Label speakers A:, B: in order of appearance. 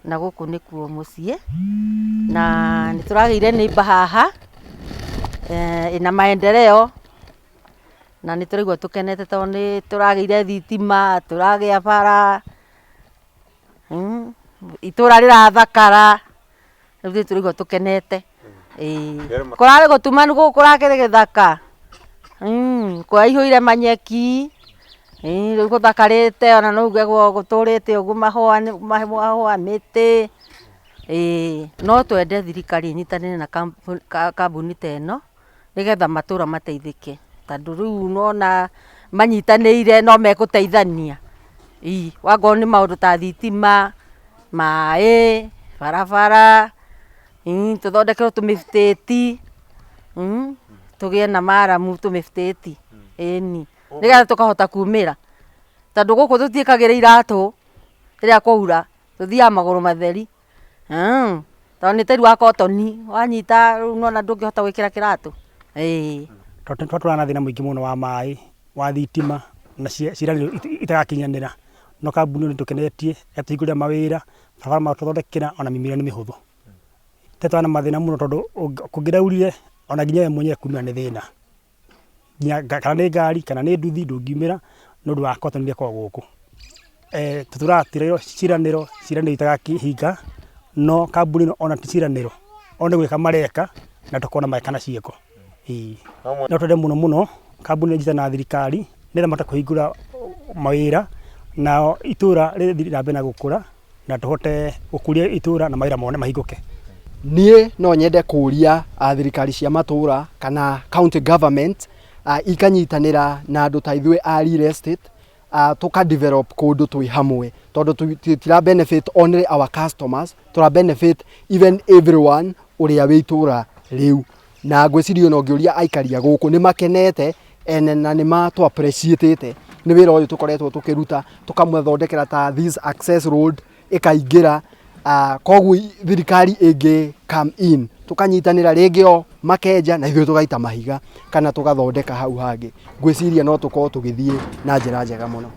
A: Na gũkũ nĩkuo mũciĩ, na nĩ tũragĩire neighbour haha ĩna maendeleo, na nĩ tũraigua tũkenete tondũ nĩ tũragĩire thitima, tũragĩa bara, itũra rĩrathakara, rĩu ithuĩ tũraigua tũkenete ĩĩ. Kũrarĩ gũtumanu gũkũ kũrakĩrĩ gĩthaka, kũraihũire manyeki, rĩu gũthakarĩte ona no uge gũtũrĩte ũguo mahũa, mĩtĩ, ĩĩ. No twende thirikari ĩnyitanĩre na kambuni ta ĩno, nĩgetha matũra mateithĩke, tondũ rĩu nĩwona manyitanĩire no megũteithania, akorwo nĩ maũndũ ta thitima, maĩ, barabara, tũthondekerwo tũmĩbĩtĩti, tũgĩe na maramu tũmĩbĩtĩti, ĩni, nĩgetha tũkahota kumĩra, tondũ gũkũ tũtiĩkagĩra iratũ rĩrĩa kwaura, tũthiaga magũrũ matheri, tondũ nĩ tĩri wa kotoni, wanyita rĩu nĩwona ndũngĩhota gwĩkĩra kĩratũ, ĩĩ.
B: Twatũraga na thĩna mũingĩ mũno wa maĩ, wa thitima na ciĩranĩro itarakinyanĩra, no kambuni ĩno nĩ ĩtũkenetie, ĩgatũhingũrĩra mawĩra, barabara magatũthondekera ona mĩmera nĩ mĩhũthũ. Twarĩ na mathĩna mũno tondũ kũngĩraurire ona nginya we mwenyewe kumĩra nĩ thĩna. Nginya kana nĩ ngari kana nĩ nduthi ndũngiumĩra nĩ ũndũ wa cotton iria ikoragwo gũkũ. Tũtũraga ciĩranĩro, ciĩranĩro itarahinga, no kambuni ĩno ona ti ciĩranĩro, o nĩ gwĩka mareka na tũkona mareka na ciĩko, ĩĩ. No twende mũno mũno kambuni ĩno ĩnyitane na thirikari nĩgetha mahote kũhingũra mawĩra nao itũra rĩthiĩ na mbere na gũkũra na tũhote gũkũria itũra na mawĩra mone mahingũke.
C: Niĩ no nyende kũria thirikari cia matũra kana county government ikanyitanĩra na andũ ta ithuĩ a real estate, tũka develop kũndũ twĩ hamwe, tondũ tũtira benefit only our customers, tũra benefit even everyone ũrĩa wĩ itũra rĩu. Na ngwĩciria ona ũngĩũria aikari a gũkũ nĩ makenete ene na nĩ matũ appreciate nĩ wĩra ũyũ tũkoretwo tũkĩruta, tũkamathondekera ta this access road ĩkaingĩra. Koguo thirikari ĩngĩ come in, tũkanyitanĩra rĩngĩ, o makenja na ithuĩ tũgaita mahiga kana tũgathondeka hau hangĩ, ngwĩciria no tũkorwo tũgĩthiĩ na njĩra njega mũno.